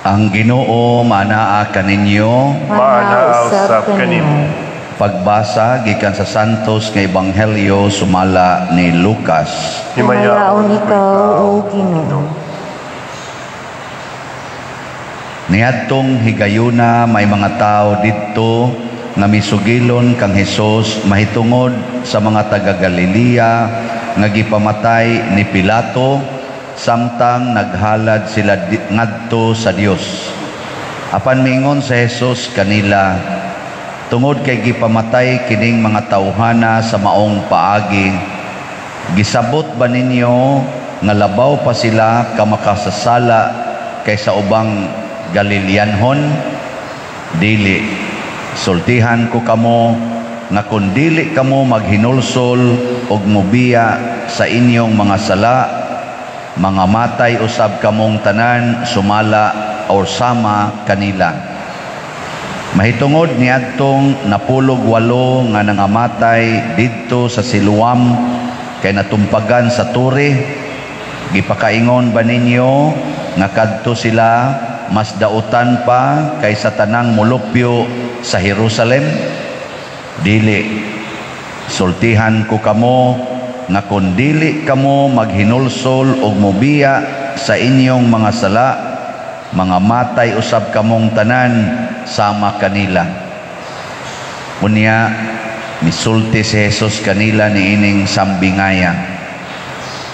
Ang Ginoo manaa kaninyo. Maanaa usab kanimo. Pagbasa gikan sa Santos nga Ebanghelyo sumala ni Lucas. Himayaon ikaw, O Ginoo. Niadtong higayuna may mga tao didto nga misugilon kang Hesus mahitungod sa mga taga Galilea nga gipamatay ni Pilato samtang naghalad sila ngadto sa Dios. Apan miingon sa Hesus kanila, tungod kay gipamatay kining mga tawhana sa maong paagi, gisabot ba ninyo nga labaw pa sila ka makasasala kaysa ubang Galileanhon? Dili. Sultihan ko kamo nga kun dili kamo maghinulsol og mobiya sa inyong mga sala, mga matay usab kamong tanan sumala or sama kanila. Mahitungod niadtong 98 nga nangamatay didto sa Siloam kay natumpagan sa turi, gipakaingon ba ninyo nga kadto sila mas dautan pa kaysa tanang molupyo sa Jerusalem? Dili. Sultihan ko kamo nga kun dili kamo maghinulsol og mobiya sa inyong mga sala, mga matay usab kamong tanan sama kanila. Unya misulti si Jesus kanila niining sambingaya.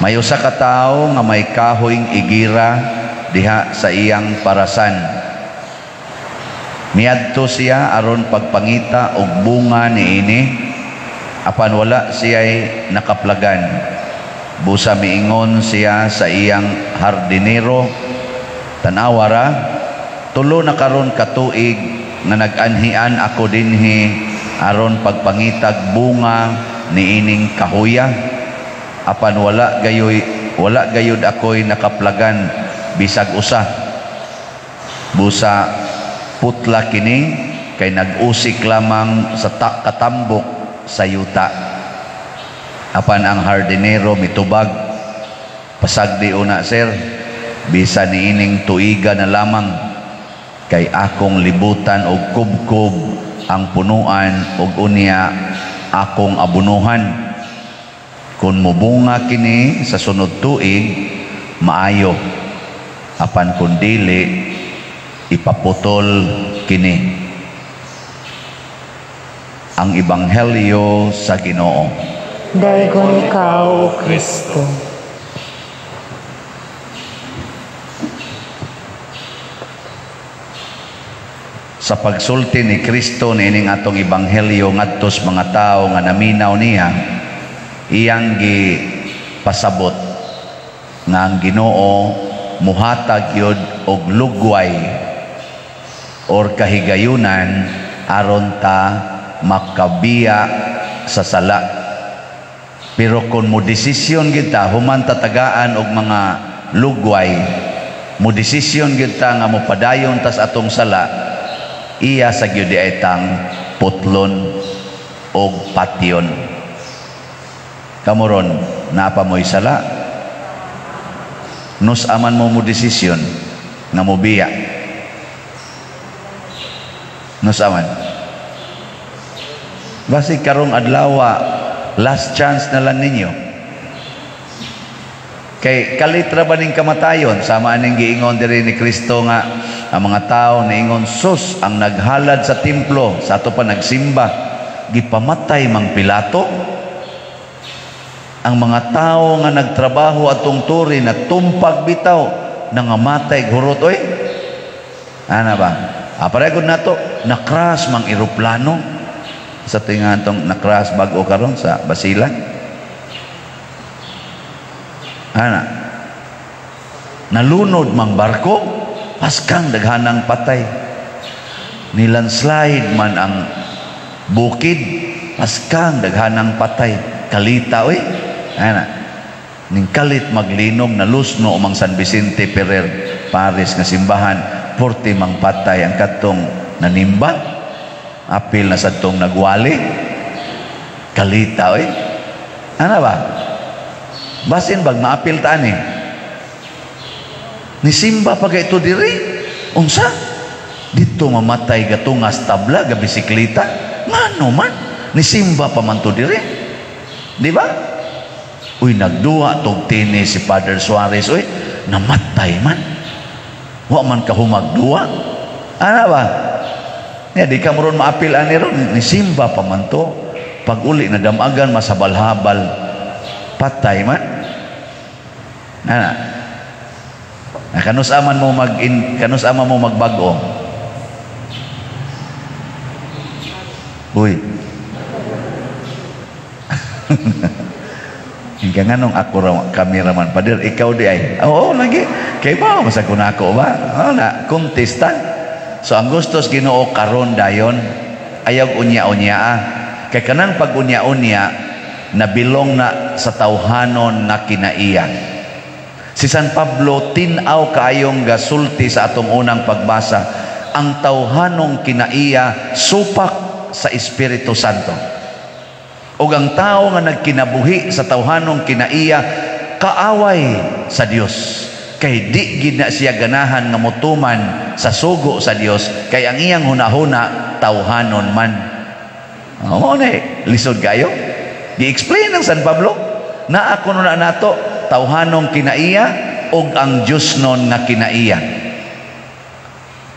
May usa ka tawo nga may kahoyng igira diha sa iyang parasan. Miadto siya aron pagpangita og bunga niini, apan wala siya'y nakaplagan. Busa miingon siya sa iyang hardinero, tanawa ra, 3 na karon ka tuig nga nag-anhian ako dinhi aron pagpangitag bunga niining kahuya, apan wala gayud ako'y nakaplagan bisag usa. Busa putla kini kay nag-usik lamang sa katambok sa yuta. Apan ang hardinero mitubag, pasagdi una sir, bisa niining tuiga na lamang kay akong libutan og kubkob ang punuan og unya akong abunuhan. Kun mobunga kini sa sunod tuig, maayo, apan kun dili, ipaputol kini. Ang Ebanghelyo sa Ginoo. Daygon ikaw, O Kristo. Sa pagsulti ni Kristo niining atong ebanghelyo ngadto sa mga tawo nga naminaw niya, iyang gipasabot nga ang Ginoo muhatag yod og lugway or kahigayunan aron ta makabiya sa sala. Pero kung mo desisyon kita human tatagaan og mga lugway, mo desisyon kita nga mopadayon tas atong sala, iya sa gyud ay tang putlon og patyon. Kamoron, napa mo'y sala? Nus aman mo mo desisyon nga mobiya? Nus aman? Basi karong adlawa, last chance na lang ninyo. Kay kalitra ba ning kamatayon? Sama aning giingon diri ni Kristo nga ang mga tao niingon, sus, ang naghalad sa templo, sa ato pa nagsimba, gipamatay mang Pilato. Ang mga tao nga nagtrabaho atong turi na tumpag bitaw, nangamatay hurot oy. Ana ba? Paregon nato, nakras mang eroplano. Sa tinga atong nakras bag-o karon sa Basilan. Ana. Nalunod mang barko, paskang daghanang patay. Nilandslide man ang bukid, paskang daghanang patay. Kalita oy. Ana. Ning kalit maglinog nalusno mang San Vicente Ferrer Paris nga simbahan, 40 mang patay ang katong nanimba. Apil na sadtong nagwali. Kalita oy. Ana ba? Basin bag maapil ta ani. Nisimba pa kay ito diri, Unsa? Dito mamatay gatungas tabla ga bisikleta? Ngano man? Nisimba pa man to dire. Di ba? Uy, nagduwa tog tennis si Father Suarez. Uy, namatay man. Wa man ka humagduwa. Ana ba? Ya, di ka mo ron maapil ani ron. Nisimba pa man to. Pag uli, nadamagan, masabal-habal. Patay man. Ana. Na kanus-aman mo mag kanus-ama mo magbag-o. Uy. Hingga nganong ako ra cameraman, Pader, ikaw di ay. Oo, lagi. Kay ba masa ko nako ba? Oo na, contestant. So ang gustos Ginoo karon dayon ayaw unya-unya. Kay kanang pag unya-unya nabilong na sa tawhanon nga kinaiya. Si San Pablo tin-aw kaayong gasulti sa atong unang pagbasa, ang tawhanong kinaiya supak sa Espiritu Santo. Ug ang tao nga nagkinabuhi sa tawhanong kinaiya kaaway sa Dios. Kay di gid na siya ganahan nga motuman sa sugo sa Dios kay ang iyang hunahuna tawhanon man. Mao na lisod kayo. Gi-explain ng San Pablo naa kuno na nato tawhanong kinaiya ug ang Dios non nga kinaiya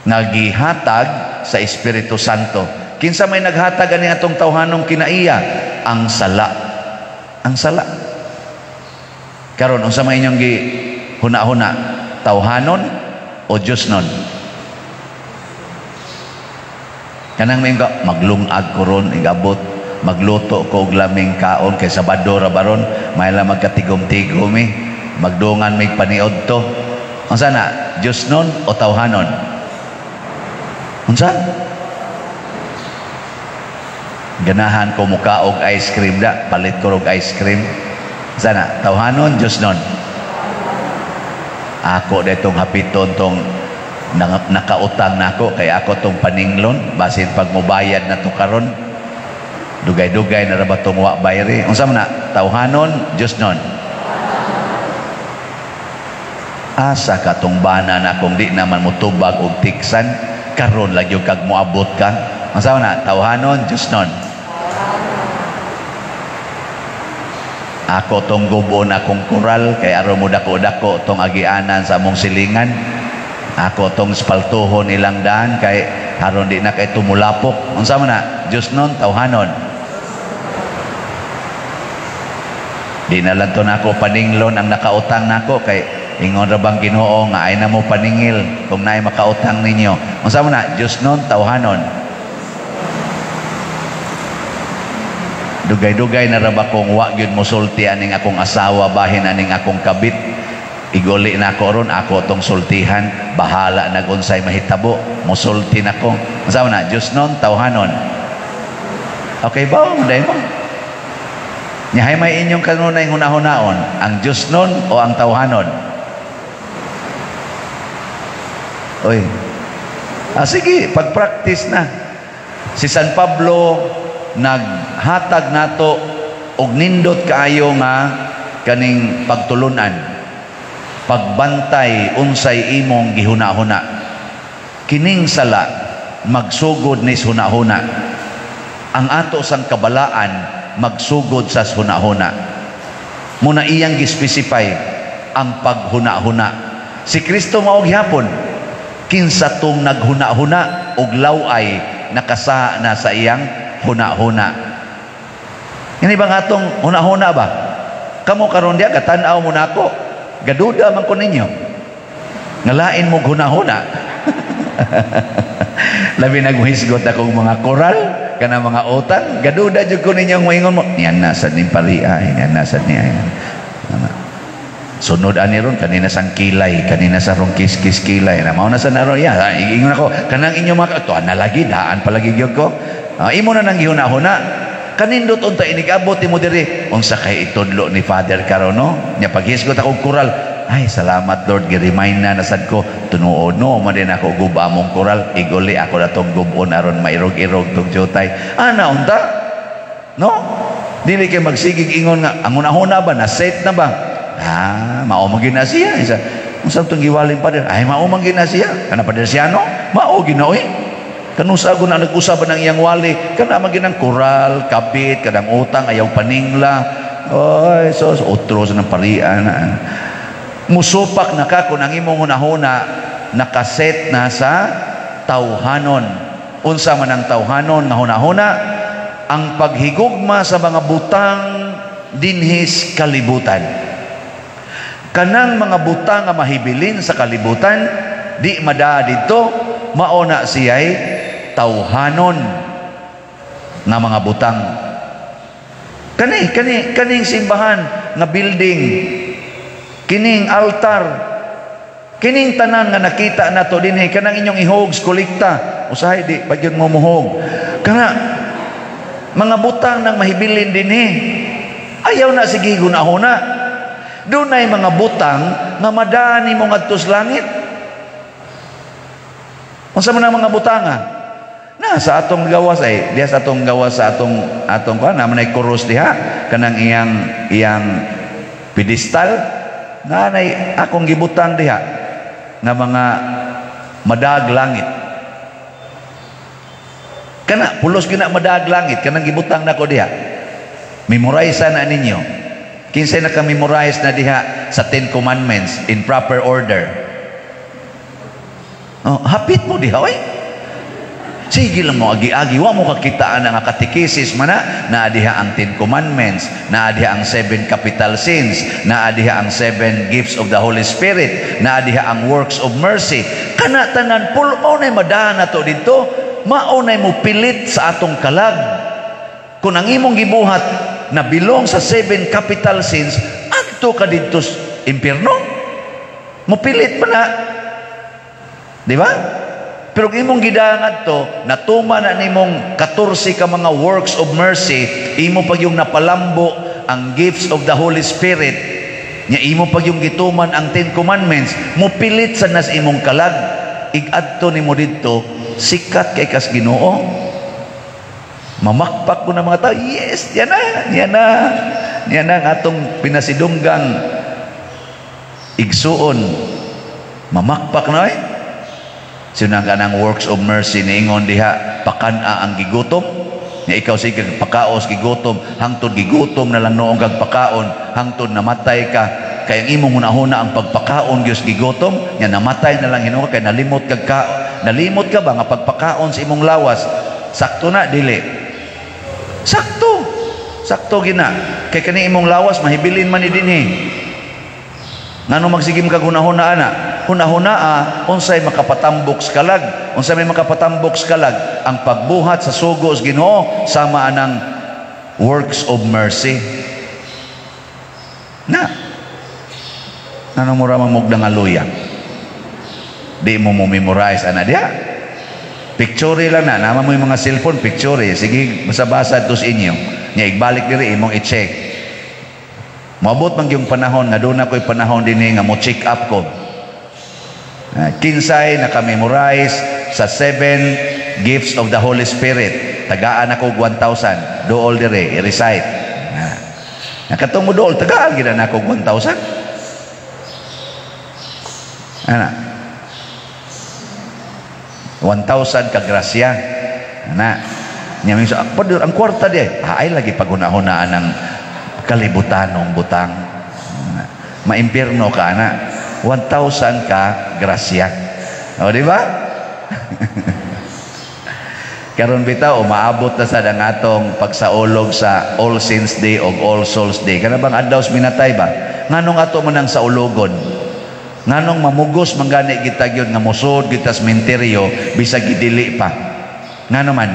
nga gihatag sa Espiritu Santo. Kinsa may naghatag ani atong tawhanong kinaiya? Ang sala. Ang sala. Karon unsa may inyong gi huna-huna? Tawhanon o Dios non? Kanang may maglungag ko ron igabot, magluto ko og laming kaon kay Sabado ra baron, may lang magkatigom-tigom eh, magdungan may paniod to. Unsa na? Dios non o tawhanon? Unsa? Ganahan ko muka og ice cream da, palit ko og ice cream. Unsa na? Tawhanon, Dios non? Ako detong hapiton tong nakautang nako kay ako tong paninglon basin pag mobayad na to karon. Dugay-dugay na ra ba tong wa bayri? Unsa man na? Tawhanon, Dios non? Asa ka tong bana na kung di naman motubag og tiksan, karon lagi kag moabot ka. Unsa man na? Tawhanon, Dios non? Ako tong gubon akong koral kay aron mo dako-dako tong agianan sa among silingan. Ako tong spaltuhon ilang daan kay aron di na kay tumulapok. Unsa man na? Dios non, tawhanon? Di na lang to nako paninglon ang nakautang nako kay ingon ra bang Ginoo nga ay na mo paningil kung naay makautang ninyo. Unsa man na? Dios non, tawhanon? Dugay-dugay na ra ba kung wa gyud mosulti aning akong asawa bahin aning akong kabit. Iguli na ako ron, ako tong sultihan, bahala nag unsay mahitabo, mosulti nako. Unsa man na? Dios non, tawhanon? Okay ba? Dai mo. Nyahay may inyong kanunay hunahunaon, ang Dios non o ang tawhanon? Oy. Ah, sige, pag-practice na. Si San Pablo naghatag nato og nindot kaayo nga kaning pagtulunan, pagbantay unsay imong gihunahuna. Kining sala magsugod ni hunahuna. Ang ato sang kabalaan magsugod sa hunahuna. Muna iyang gispesify ang paghunahuna. Si Kristo mao gihapon kinsa tong naghunahuna og law-ay nakasaha na sa iyang hunahuna. Ini bang atong hunahuna ba? Kamo karon diya gatan-aw mo nako. Gaduda man ko ninyo. Ngalain mo hunahuna. Labi naghisgot akong mga koral kana mga utang, gaduda jud ko ninyo moingon mo. Niyan na sad ning pariya, niyan na sad niya. Sunod ani ron kanina sang kilay, kanina sa rong kiskis kilay. Na mao na sa naron ya. Ingon ako kanang inyo mga to na lagi daan palagi gyud ko. Imo na nang gihunahuna. Kanindot unta inigabot nimo diri. Unsa kay itudlo ni Father karon no? Nya paghisgot akong koral. Ay salamat Lord, gi-remind na nasad ko tinuod no man din ako guba among koral. Iguli ako na tong gubon aron mairog-irog tong jutay. Ana unta? No? Dili kay magsigig ingon nga ang hunahuna ba na set na ba? Ah, mao man gyud na siya. Isa, Unsa tong giwaling pader? Ay, mao man gina siya. Kana pader siyano? Mao gina oy. Kanusa ko na nag-usab ng iyang wali, kana man ginang kural, kabit, kanang utang ayaw paningla. Oy, so otro sa ng parian. Musupak na ka kung ang imong hunahuna nakaset na sa tawhanon. Unsa man ang tawhanon nga hunahuna? Ang paghigugma sa mga butang dinhis kalibutan. Kanang mga butang nga mahibilin sa kalibutan, di madaa didto, mao na siya'y tawhanon nga mga butang. Kani, kani, kaning simbahan nga building, kining altar, kining tanan nga nakita nato dinhi, kanang inyong ihog kolekta, usahay di pa gyud mo muhog. Kana mga butang nang mahibilin dinhi. Ayaw na sige hunahuna. Dunay mga butang nga madani mo ngadto sa langit. Unsa man ang mga butang ah? Na sa atong gawas ay diha sa atong gawas sa atong atong kuan na manay krus diha kanang iyang iyang pedestal na nay akong gibutang diha nga mga madag langit. Kana pulos gina madag langit kanang gibutang nako diha. Memorize na ninyo. Kinsay naka-memorize na diha sa Ten Commandments in proper order? Oh, hapit mo diha oy. Sige lang mo agi-agi, wa mo kakitaan ang katekisis man na, naa diha ang Ten Commandments, naa diha ang seven capital sins, naa diha ang seven gifts of the Holy Spirit, naa diha ang works of mercy. Kana tanan pul mao nay madahan nato didto, mao nay mo pilit sa atong kalag. Kung ang imong gibuhat na belong sa seven capital sins, adto ka didto sa impierno. Mopilit pa na. Di ba? Pero kung imong gidangan to, natuma na nimong 14 ka mga works of mercy, imo pag yung napalambo ang gifts of the Holy Spirit, nya imo pag yung gituman ang Ten Commandments, mopilit sa nas imong kalag, igadto nimo didto, sikat kay kas Ginoo. Mamakpak ko na mga tao, yes, yan na, yan na. Yan na ang atong pinasidunggang igsuon. Mamakpak na eh. Sinang kanang works of mercy niingon diha, pakan-a ang gigutom. Nga ikaw sige pakaos gigutom, hangtod gigutom na lang noong kag pakaon, hangtod namatay ka. Kay ang imong hunahuna ang pagpakaon gyud gigutom, nya namatay na lang hinuon kay nalimot kag ka, nalimot ka ba nga pagpakaon sa imong lawas? Sakto na dili? Sakto. Sakto gina. Kay kani imong lawas mahibilin man ni dinhi. Ngano magsigim kag hunahuna ana? Hunahuna unsay makapatambok sa kalag? Unsay may makapatambok sa kalag? Ang pagbuhat sa sugo sa Ginoo sama anang works of mercy. Na. Ngano mura man mog dangaluya? Di mo mo memorize ana diha. Picture lang na, naman mo yung mga cellphone, picture. Sige, basa-basa to sa inyo. Nya igbalik diri imong i-check. Moabot man yung panahon nga doon ako'y panahon dinhi nga mo check up ko. Kinsay naka-memorize sa seven gifts of the Holy Spirit. Tagaan ako 1,000. Dool dire, i-recite. Nakatong mo dool, tagaan gina na ako 1,000. Ana. 1,000 ka grasya. Ana. Nya minsan, pader, ang kwarta di. Ay lagi paghuna-hunaan ng kalibutanong butang. Maimpirno ka ana. 1,000 ka grasya. O, di ba? Karon bitaw umaabot na sad ang atong pagsaulog sa All Saints Day o All Souls Day. Kana bang adlaw sa minatay ba? Nganong ato man ang saulogon? Nganong mamugos man gani kita gyud nga mosud kita sa sementeryo bisag gidili pa? Ngano man?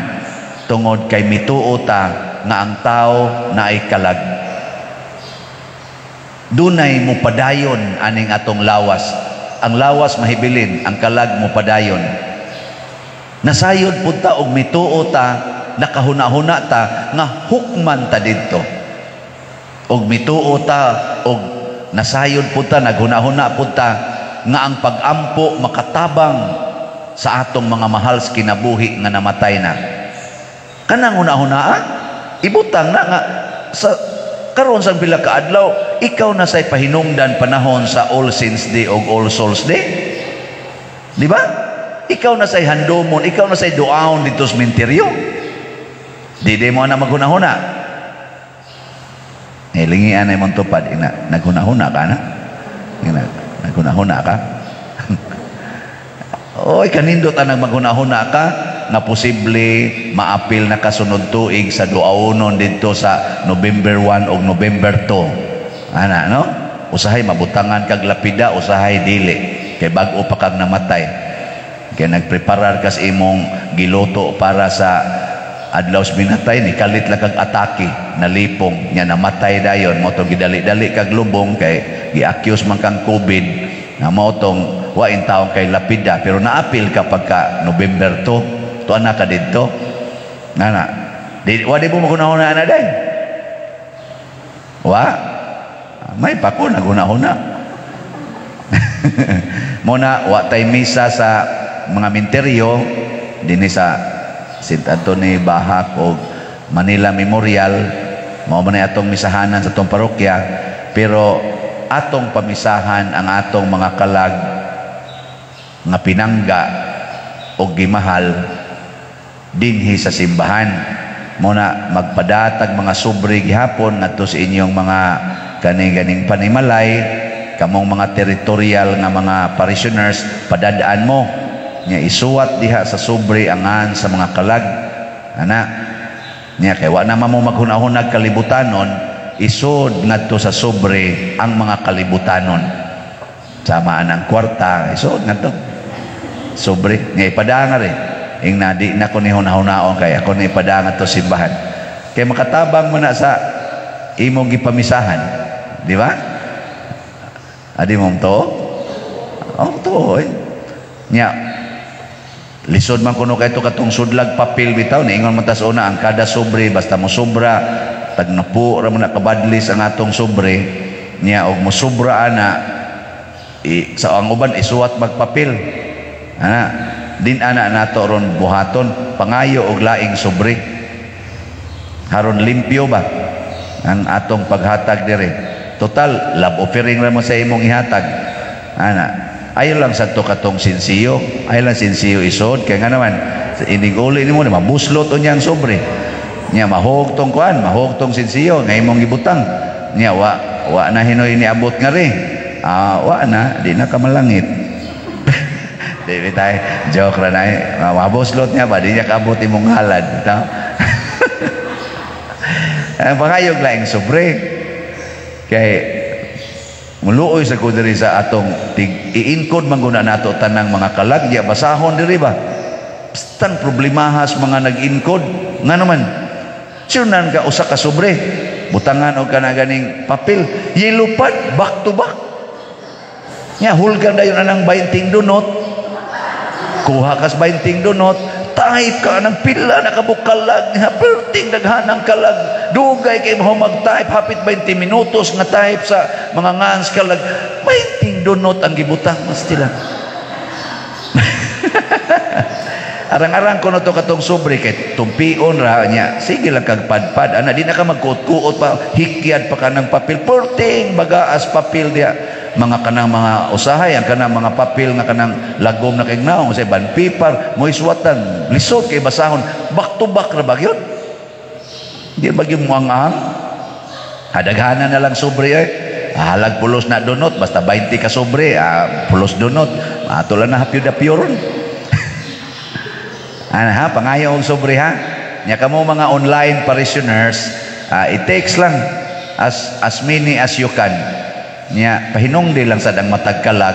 Tungod kay mituo ta nga ang tao naay kalag. Dunay mopadayon aning atong lawas. Ang lawas mahibilin, ang kalag mopadayon. Nasayod pud ta og mituo ta, nakahuna-huna ta nga hukman ta didto. Og mituo ta og nasayod pud ta, naghuna-huna pud ta nga ang pag-ampo makatabang sa atong mga mahal sa kinabuhi nga namatay na. Kanang huna-hunaa, ibutang na nga sa Karon sa pila ka adlaw, ikaw na say pahinungdan panahon sa All Saints Day o All Souls Day. Di ba? Ikaw na say handomon, ikaw na say duaon dito sa menteryo. Di mo na maghuna-huna. Eh, lingian ay mong tupad. Ina, naghuna-huna ka na? Ina, naghuna-huna ka? Oy, kanindot ang maghuna-huna ka nga posible maapil na kasunod tuig sa duaonon dito sa November 1 o November 2. Ana, no? Usahay mabutangan kag lapida, usahay dili. Kay bag-o pa kag namatay. Kay nagpreparar kas imong giluto para sa adlaw sa binatay, ni kalit lang kag atake, nalipong, nya namatay dayon, mo tong gidali-dali kag lubong kay gi-accuse man kang COVID, nga mao tong wain taong kay lapida, pero naapil ka pagka November 2, tuan na ka didto. Nana, di, wa di mo maghuna-huna na day. Wa? May pa ko naghuna-huna. Muna, wa tay misa sa mga minteryo dinhi sa St. Anthony Bahak o Manila Memorial, mao man atong misahanan sa atong parokya, pero atong pamisahan ang atong mga kalag nga pinangga o gimahal dinhi sa simbahan. Muna magpadatag mga sobre gihapon ngadto sa inyong mga kani-ganing panimalay, kamong mga territorial nga mga parishioners, padadaan mo nya isuwat diha sa sobre angan sa mga kalag, ana nya, kay wa na mo maghunahunag kalibutanon, isod ngadto sa sobre ang mga kalibutanon sama ang kwarta, isod ngadto sobre nya ipadanga rin ing na di na ko ni hunahunaon kay ako ni ipadanga to simbahan, kay makatabang mo na sa imong gipamisahan, di ba? Adi mo to, oh, to eh. Nya lisod man kuno kay to katong sudlag papel bitaw, niingon man tas una ang kada sobre, basta mo sobra tag napu ra man na kabadlis ang atong sobre niya, og mo sobra ana i, sa ang uban isuwat magpapel ana din, ana nato ron buhaton, pangayo og laing sobre, haron limpyo ba ang atong paghatag dire. Total, love offering ra mo sa imong ihatag ana. Ayo lang sa to katong sinsiyo, ayo lang sinsiyo isod, kay nga naman inig uli nimo mabuslot unyang sobre nya, mahog tong kuan, mahog tong sinsiyo nga imong gibutang nya, wa wa na hinoy niabot nga ri, ah, wa na, di na ka malangit. Di tayo, joke ra na eh. Mabuslot niya ba, di niya kaabot imong halad. Ito. Ang pangayog laing sobre. Kay muluoy sa ko diri sa atong tig iinkod man guna nato tanang mga kalag ya, basahon diri ba. Bastang problemahas mga nag-inkod. Nga naman, sinunan ka usa ka sobre, butangan og kana ganing papel, yellow pad, back to back. Nya hulgan dayon anang 20 dunot. Kuha kas 20 dunot, type ka ng pila na kabukalag nga perting daghanang kalag. Dugay kay mo mag-type, hapit 20 minutos nga type sa mga ngans kalag. 20 dunot ang gibutang mas tila. Arang-arang ko na to katong sobre kay tumpion ra niya. Sige lang kag padpad ana, di na ka magkuot-kuot pa, hikyad pa ka ng papel, perting bagaas papel diha. Mga kanang mga usahay ang kanang mga papel nga kanang lagom na kay naong sa ban paper mo iswatan, lisod kay basahon, back to back ra ba gyud? Di ba gyud mo ang hadaghanan na lang sobre eh. Halag pulos na dunot, basta 20 ka sobre, pulos dunot, ato lang na hapyo-dapyo ron. Ana ha, pangayo og sobre ha. Nya kamo mga online parishioners, it takes lang as many as you can. Nya pahinungdi lang sad ang matag kalag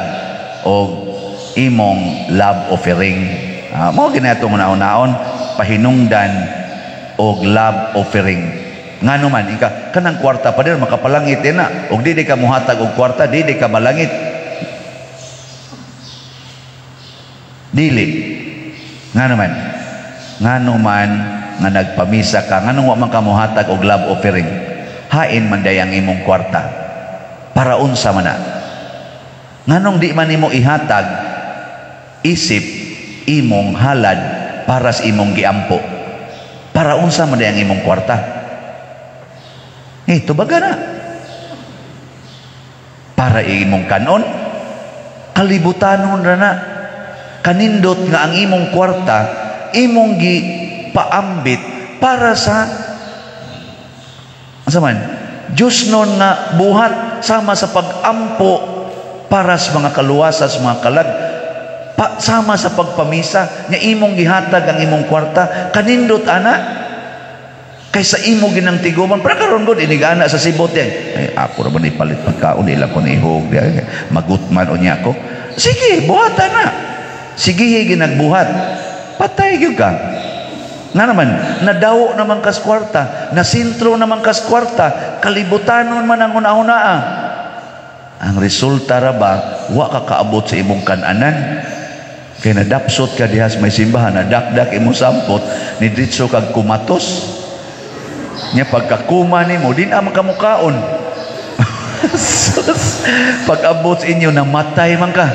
og imong love offering. Mao gini atong una-unaon, pahinungdan og love offering. Ngano man ika kanang kwarta pa dir makapalangit na, og dili ka mohatag og kwarta, dili ka malangit. Dili. Ngano man nga nagpamisa ka, nganong wa man ka mohatag og love offering? Hain man day ang imong kwarta. Para unsa man na? Nganong di man nimo ihatag isip imong halad para sa imong giampo? Para unsa man day ang imong kwarta? Eh, tubaga na. Para imong kanon, kalibutanon ra na. Kanindot nga ang imong kwarta, imong gi paambit para sa asa man, Diyos nun nga buhat, sama sa pag-ampo para sa mga kaluwasas, mga kalag, pa, sama sa pagpamisa nga imong gihatag ang imong kwarta. Kanindot ana kaysa imo ginang tiguman para karon gud inigana sa sibot yan. Ay, ako ra ba ni palit pagkaon, ila ko ni ihog, magutman unya ko. Sige, buhatan na. Sige, ginagbuhat, patay gyud ka na naman. Nadawo naman kas kwarta, nasintro naman kas kwarta, kalibutanon man ang una-unaa. Ang resulta ra ba, wa ka kaabot sa imong kananan, kay nadapsot ka diha sa may simbahan, nadakdak imong sampot, ni diretso kag kumatos. Nya pagkakuma nimo, di na man kamukaon. Sus, pag-abot sa inyo, namatay man ka.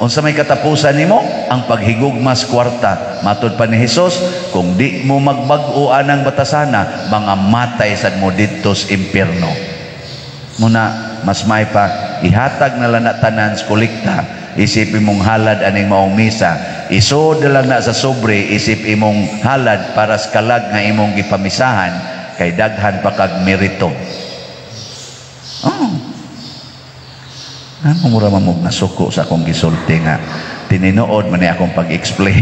Unsa may katapusan nimo? Ang paghigugmas kwarta. Matod pa ni Hesus, kung di mo magbag-o anang batasana, mga matay sad mo didto sa impierno. Muna mas may pa ihatag na lang na tanan sa kolekta, isip imong halad aning maong misa. Isod na lang na sa sobre, isip imong halad para sa kalag nga imong gipamisahan, kay daghan pa kag merito. Oh. Ano, mura man mo nasuko sa akong gisulti nga tininood man ni akong pag-explain.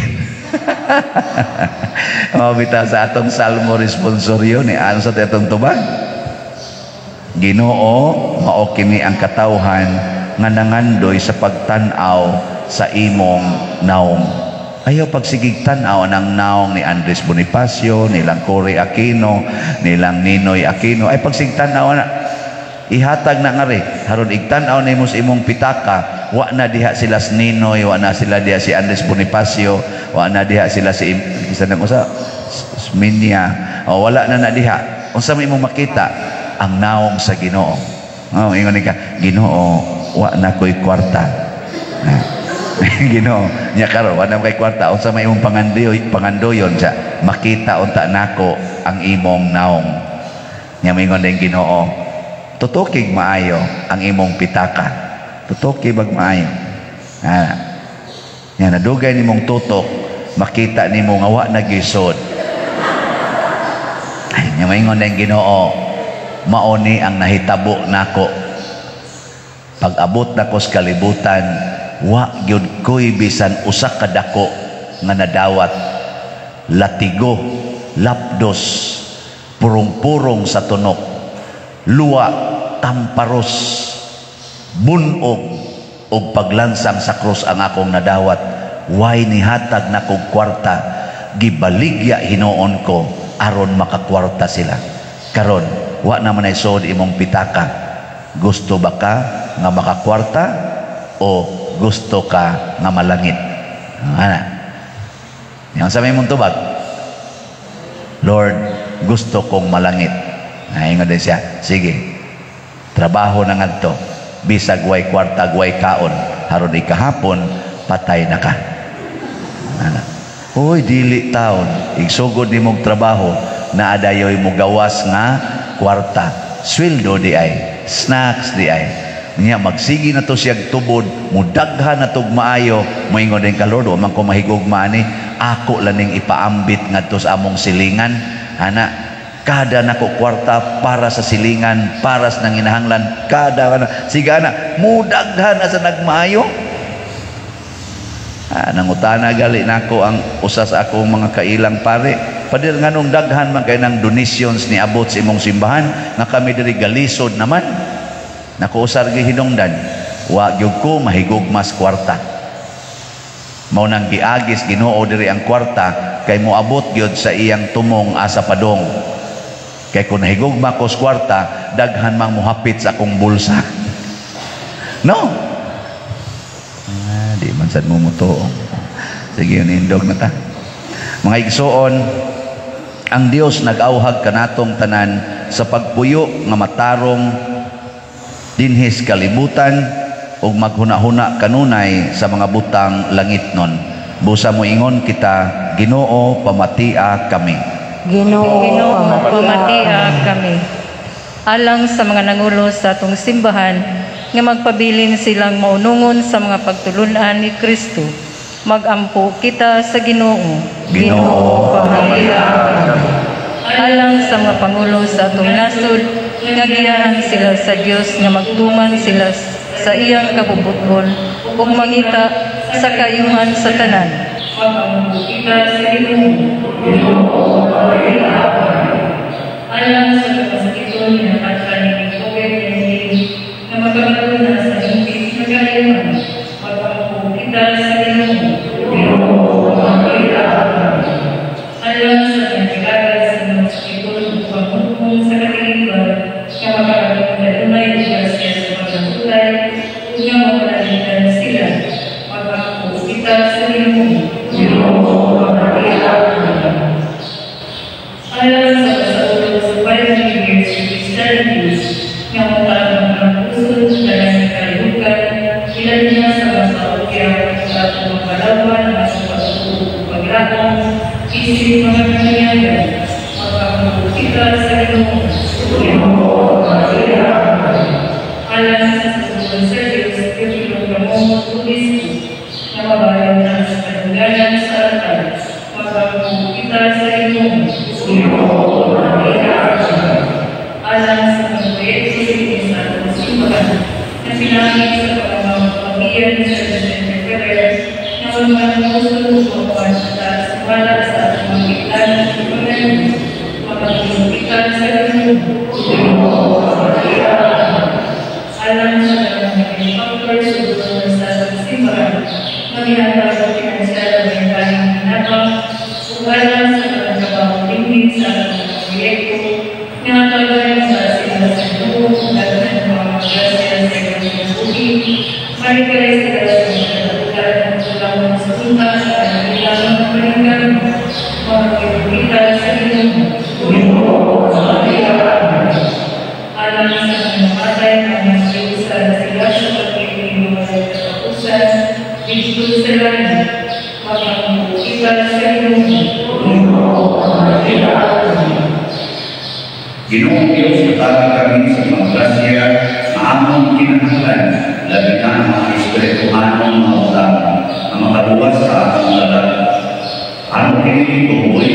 Mao bitaw sa atong Salmo responsorio ni ano sa atong tubag. Ginoo, mao kini ang katawhan nga nangandoy sa pagtan-aw sa imong naong. Ayaw pagsigig tan-aw ng naong ni Andres Bonifacio, nilang Cory Aquino, nilang Ninoy Aquino. Ay pagsigig tan-aw na. Ihatag na nga rin. Haron igtan-aw nimo sa imong pitaka, wa na diha sila si Ninoy, wa na sila diha si Andres Bonifacio, wa na diha sila si isa na usa Sminia. O, wala na na diha. Unsa may imong makita? Ang naong sa Ginoo. Oh, ingon ka, "Ginoo, wa na ko'y kwarta." Ginoo, nya karon wa na kay kwarta, unsa may imong pangandoyon siya? Makita unta nako ang imong naong. Nya moingon din Ginoo, "Tutukig maayo ang imong pitaka. Tutuki bag maayo." Ah. Nya nadugay nimong tutok, makita nimo nga wa na gisod. Ay, nya moingon din Ginoo, "Mao ni ang nahitabo nako. Pag-abot nako sa kalibutan, wa gyud ko'y bisan usa ka dako nga nadawat. Latigo, lapdos, purong-purong sa tunok, luwa, tamparos, bunog, ug paglansang sa krus ang akong nadawat. Way nihatag nakog kwarta, gibaligya hinuon ko aron makakwarta sila. Karon, wa naman ay sod imong pitaka. Gusto ba ka nga makakwarta o gusto ka nga malangit?" Ana. Yang sa may mong tubag? "Lord, gusto kong malangit." Ay, ingon din siya, "Sige, trabaho na ngadto, bisag way kwarta, way kaon, haron ikahapon, patay na ka." Ana. Uy, dili taon, igsugod nimong trabaho, naa dayoy mo gawas nga kwarta. Sweldo di ay, snacks di ay. Nya magsigi na to siyag tubod, mudaghan na tog maayo, moingon din ka, "Lord, wa man ko mahigugma ani, ako lang ning ipaambit ngadto sa among silingan." Ana, kada nako kwarta para sa silingan, para sa nanginahanglan, kada kana. Sige ana, mudaghan na sa nagmaayo. Ah, nangutana gali nako ang usa sa akong mga kailang pare. "Pader, nganong daghan man kay ng donations ni abot sa imong simbahan nga kami diri galisod naman?" Nako, usar gihinungdan. Wa gyud ko mahigugmas kwarta. Mao nang giagis Ginoo diri ang kwarta kay moabot gyud sa iyang tumong asa padong. Kay kung nahigugma ko sa kwarta, daghan mang mohapit sa akong bulsa." No? Ah, di man sad mo mutuo. Sige, yun, indog na ta. Mga igsoon, ang Dios nag-awhag kanatong tanan sa pagpuyo nga matarong dinhis kalibutan ug maghuna-huna kanunay sa mga butang langitnon. Busa mo ingon kita, "Ginoo, pamatia kami." Ginoo, Ginoo, pamatia pamatia kami. Kami. Alang sa mga nangulo sa atong simbahan, nga magpabilin silang maunungon sa mga pagtulunan ni Kristo. Magampo kita sa Ginoo. Ginoo, pamahiaa kami. Alang sa mga pangulo sa atong nasod, nga giyahan sila sa Dios nga magtuman sila sa iyang kabubut-on ug mangita sa kaayuhan sa tanan. Magampo kita sa Ginoo. Alang sa kasakiton nga nakatkan ni COVID-19 nga makabaton na sa hingpit nga kaayuhan. Magampo kita sa Ginoo. Alang sa nagkagad sa mga sakiton ug paghukom sa katilingban nga makaabot kanunay ug grasya sa pagkahutay ug nga mapanalitan sila. Magampo kita sa Ginoo. Alang sa kasaulo sa 500 years of Christianity nga matalang ang pusod tanan kalihukan, ilan niya sa mga parokya sa atong mga ang atong pagtuo ug paglaom isip mga kalinyagan. Magampo kita sa Ginoo. Alang sa sasugon sa Diyos, Teofilo Ramon Obispo, nga mabayaw na sa kadungganan sa altar. Magampo kita sa Ginoo. Alang sa mga proyekto sa atong simbahan, na pinangit sa pamamagitan ni Sir Vicente Ferrer, na magmanusod ug makuha sa sumala sa atong mga giklanon ug paglanom. Magampo kita sa Ginoo. Alang sa mga benefactors ug donors sa atong simbahan, nga mihatag og pinansyal nga kahing hinabang, ug alang sa mga trabaho lingid sa atong mga proyekto, nga hatagan sa sila sa Ginoo ug daghan mga grasya sa ilang kinabuhi, malikay sila sa mga kadakulan ug kulang sa unta sa kanilang mga paningkamot. Magampo kita sa Ginoo. Alang sa mga namatay nga nagsiusa na sila sa pag-ibig ng mga katapusan, didto sa langit. Magampo kita sa Ginoo. Ginoong Diyos, hatagi kami sa mga grasya nga among kinahanglan, labi na ang mga espirituhanong mga butang nga makaluwas sa atong lalag. Ano kini tuhoy